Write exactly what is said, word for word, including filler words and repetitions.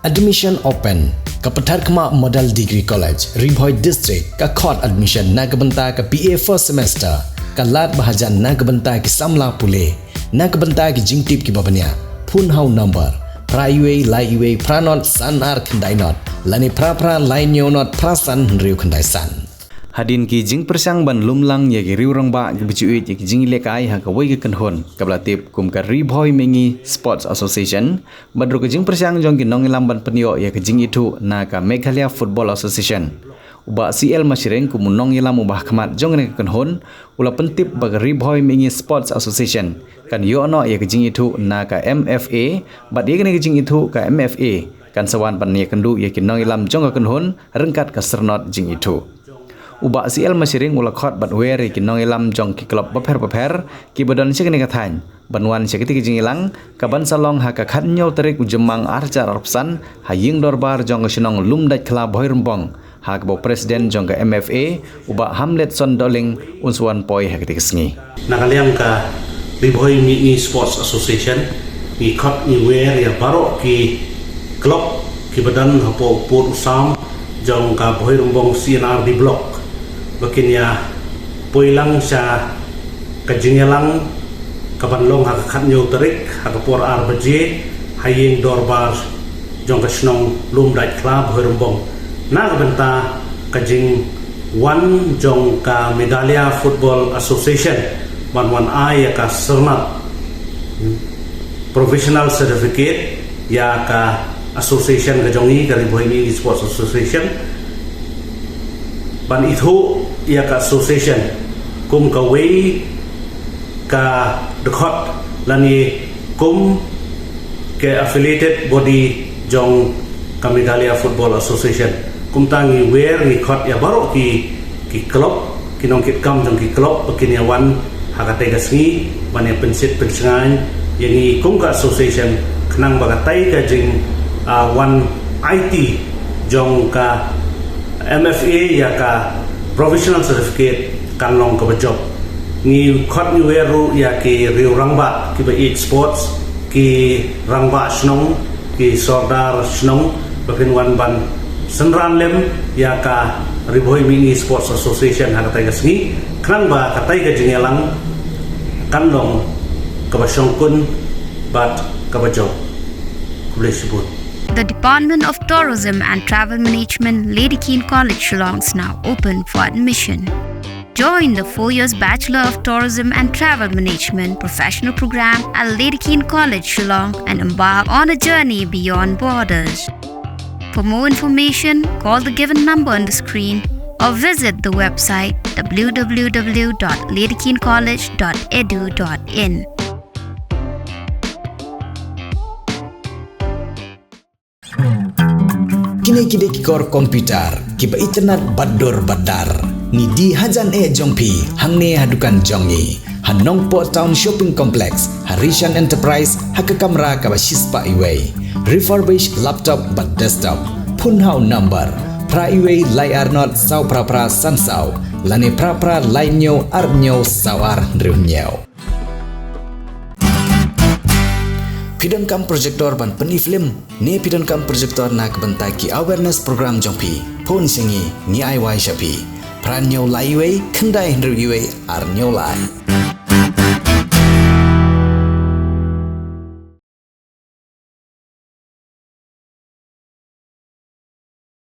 Admission open. Ka Patharkhmah Model Degree College, Ri Bhoi District, ka khot admission na ka bynta ka B A first semester. Ka lad ba hajan na ka bynta ki samla pule. Na ka bynta ki jingtip kiba bniah, phone ha u number phra wei lai wei phra not san ar khyndai not, lane phra phra lai hynñiew not phra san hynriew khyndai san. Hadien ki jingpyrshang ban lum lang ïa ki riew rangbah kiba ju ïeit ïa ki jingïalehkai ha kawei ka kynhun kaba la tip kum ka Ri Bhoi Mihngi Sports Association, bad ruh ka jingpyrshang jong ki nongïalam ban pynïoh ïa ka jingithuh na ka Meghalaya Football Association, u Bah C L Masharing kum u nongïalam uba hakhmat jong kane ka kynhun, u la pyntip ba ka Ri Bhoi Mihngi Sports Association kan ïoh noh ïa ka jingithuh na ka M F A, bad ïa kane ka jingithuh ka M F A kan sa wan ban ïakynduh ïa ki nongïalam jong ka kynhun ryngkat ka syrnod jingithuh. U Bah C L Masharing u la khot bad wer ïa ki nongïalam jong ki klub bapher bapher kiba don sha kane ka thaiñ ban wan sha katei ka jingïalang, kaban sa long ha ka khathynñiew tarik u Jymmang ar hajar arphew san, ha ïing dorbar jong ka shnong Lumdaitkhla Bhoirymbong, ha kaba u president jong ka M F A, u Bah Hamletson Dohling, un sa wan poi ha katei ka sngi. Na ka liang ka Ri Bhoi Mihngi Sports Association, ngi khot ngi wer ïa baroh ki klub kiba don hapoh u pud u sam jong ka Bhoirymbong C and R D Block, ba kin ïa poi lang sha ka jingïalang kaban long ha ka khathynñiew tarik ha ka por ar baje ha ïing dorbar jong ka shnong Lumdaitkhla Bhoirymbong, na ka bynta ka jingwan jong ka Meghalaya Football Association ban wan ai ïa ka syrnod, professional certificate, ïa ka association ka jong ngi, ka Ri Bhoi Mihngi Sports Association, ban ithuh ïa ka association kum kawei ka dkhot lane kum ka affiliated body jong ka Meghalaya Football Association. Kumta ngi wer ngi khot ïa baroh ki, ki klub, ki nongkitkam jong ki klub ba kin ïa wan ha katei ka sngi ban ïa pynsit pynshngaiñ ïa ngi kum ka association, khnang ba katei ka jing, ah, wan aiti jong ka M F A ïa ka professional certificate kan long kaba jop. Ngi khot ngi wer ruh ïa ki riew rangbah kiba ïeit sports, ki rangbah shnong, ki sordar shnong, ba kin wan ban synran lem ïa ka Ri Bhoi Mihngi Sports Association ha katei ka sngi, khnang ba katei ka jingïalang kan long kaba shongkun bad kaba jop. Khublei shibun. The Department of Tourism and Travel Management, Lady Keane College, Shillong is now open for admission. Join the four years Bachelor of Tourism and Travel Management professional program at Lady Keane College, Shillong, and embark on a journey beyond borders. For more information, call the given number on the screen or visit the website w w w dot lady keane college dot e d u dot in. Kine ki dei ki kor computer kiba itynnad bad dur bad dar. Ngi die hajan eh jong phi hangne ha dukan jong ngi ha Nongpoh Town Shopping Complex, ha Rishan Enterprise, ha ka kamra kaba shispah iwei. Refurbished laptop bad desktop. Phone ha u number phra iwei lai ar not saw phra phra san saw, lane phra phra lai hynñiew ar hynñiew saw ar hynriew hynñiew. Phi donkam projector ban pyni film, ne phi donkam projector na ka bynta ki awareness program jong phi? Phone sha ngi, ngi ai wai sha phi. Phra hynñiew lai iwei khyndai hynriew iwei ar hynñiew lai.